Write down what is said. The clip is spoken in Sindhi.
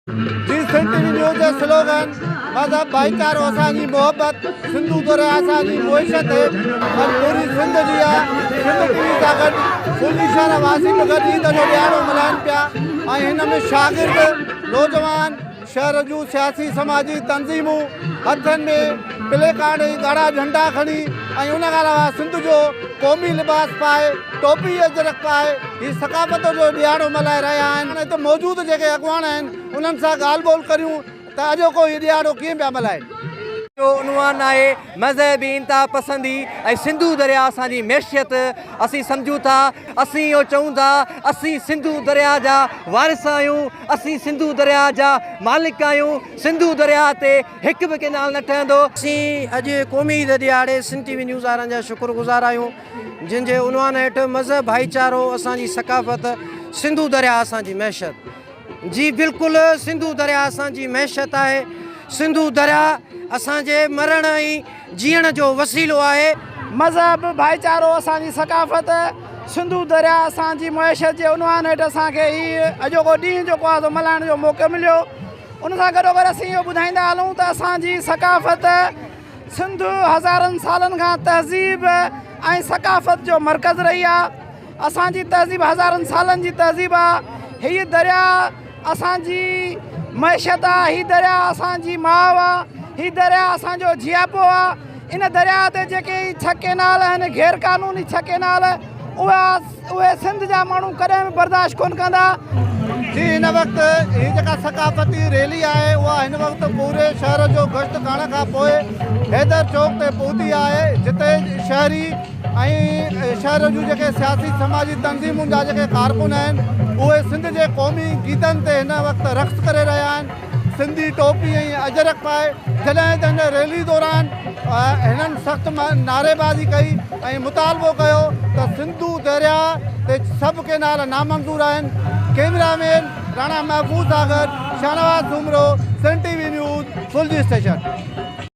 جي سنڌ ٽي وي نيوز جو سلوگن مذهب ڀائيچارو اسان جي محبت سنڌو درياء اسان جي معيشت اڄ پوري سنڌ جي آ سنڌ ٽي وي سان گڏ ڦلجي شهر واسي به گڏ عيد جو ڏهاڙو ملهائن پيا ۽ هن ۾ شاگرد نوجوان شهر جون سياسي سماجي تنظيمون هٿن ۾ پلي ڪارڊ ۽ ڳاڙها جهنڊا کڻي ۽ ان کان علاوه سنڌ جو قومي لباس پائي ٽوپي اجرڪ پائي هي ثقافت جو ڏهاڙو ملهائي رهيا آهن. هتي موجود جيڪي اڳواڻ آهن انهن سان ڳالهه ٻولهه ڪريون ته اڄوڪو هي ڏهاڙو ڪيئن پيا ملهائين. جو عنوان آهي مذهبي انتها پسندي ۽ سنڌو درياء اسان جي معيشت اسين سمجهون ٿا اسين اهو چئون ٿا اسين سنڌو درياء جا وارث آهيون اسين سنڌو درياء جا مالڪ آهيون سنڌو درياء تي هڪ به ڪينال نه ٺهندو. اسين اڄ قومي عيد ڏهاڙي سنڌ ٽي وي نيوز وارن جا شڪر گذار آهيون جن جي عنوان هيٺ مذهب ڀائيچارو اسان جي ثقافت سنڌو درياء اسان جي معيشت جي بلڪل سنڌو درياء اسان جي معيشت آهي سنڌو درياء اسان جي مرڻ ۽ جيئڻ جو وسيلو آهي. مذهب ڀائيچارو اسان جي ثقافت سنڌو درياء اسان جي معيشت جي عنوان هيٺ اسان کي هي اڄوڪو ڏينهن جيڪو آهي سو ملهائڻ جو موقعو مليو. ان سان گڏوگڏ اسين اهو ٻڌائيندا هلون ته اسان جي ثقافت سنڌ هزارن سالن کان تهذيب ۽ ثقافت جو مرڪز رهي آهي. اسان جي تهذيب هزارن سالن جي تهذيب آهي. هي درياء اسان جي معيشت آهي، هي درياء اسان جي ماء آهي، هي درياء اسان جو جياپو آهي. ان درياء تي جيڪي هي ڇهه ڪينال آهن، غير قانوني ڇهه ڪينال، اها اهي سنڌ جا ماڻهو ڪڏهن به برداشت ڪونه ڪندا. جي هن وقت هي جيڪا ثقافتي ريلي آهي اها هن وقت پوري شهر جو گشت ڪرڻ کان پوء حيدر چوڪ تي پهتي آهي جتي شهري ۽ شهر جون جيڪي سياسي سماجي تنظيمن جا جيڪي ڪارڪن آهن اهي سنڌ جي قومي گيتن تي هن وقت رقص ڪري رهيا آهن. سنڌي ٽوپي ۽ اجرڪ پائي جڏهن ته هن ريلي دوران هنن سخت نعريبازي ڪئي ۽ مطالبو ڪيو ته سنڌو درياء تي سڀ ڪينال نامنظور آهن ڪئميرا مين راڻا محفوظ سان گڏ Shahnawaz Soomro Sindh T V news Phulji station.